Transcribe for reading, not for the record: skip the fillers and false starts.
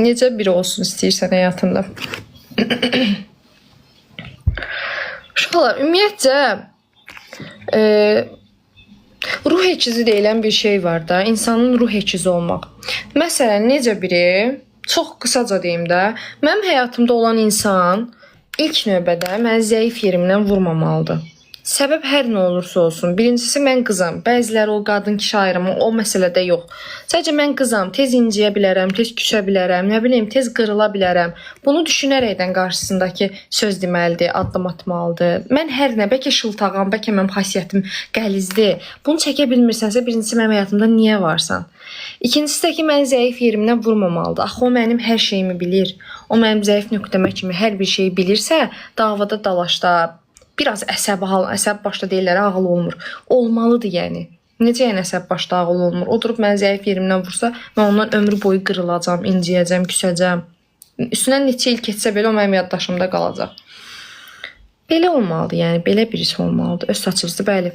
Necə biri olsun istəyirsən həyatında? Uşaqlar, ümumiyyətcə e, ruh əkizi deyilən bir şey var da, insanın ruh əkizi olmaq. Məsələn, necə biri, çox qısaca deyim də, mənim həyatımda olan insan ilk növbədə məni zəif yerimdən vurmamalıdır. Səbəb hər nə olursa olsun. Birincisi mən qızam. Bəziləri o qadın kişi ayrımı o məsələdə yox. Sadəcə mən qızam, tez inciyə bilərəm, tez küsə bilərəm, nə bilim, tez qırıla bilərəm. Bunu düşünərəkdən qarşısındakı söz deməlidir, addım atmalıdır. Mən hər nə, bəlkə şıltağam, bəlkə mənim xasiyyətim qəlizdir. Bunu çəkə bilmirsənsə, birincisi mənim həyatımda niyə varsan? İkincisi də ki, məni zəif yerimdən vurmamalıdır. Axı o mənim hər şeyimi bilir. O mənim zəif nöqtəmə kimi hər bir şeyi bilirsə, davada, dalaşda biraz əsəbi hal, əsəb başda deyirlər, ağıl olmur. Olmalıdır yəni. Necə yəni əsəb başda ağıl olmur? O durub məni zəif yerimdən vursa, mən ondan ömrü boyu qırılacam, inciyəcəm, küsəcəm. Üstündən neçə il keçsə belə o mənim yaddaşımda qalacaq. Belə olmalıdır, yəni belə birisi olmalıdır. Öz saçınızdır, bəli.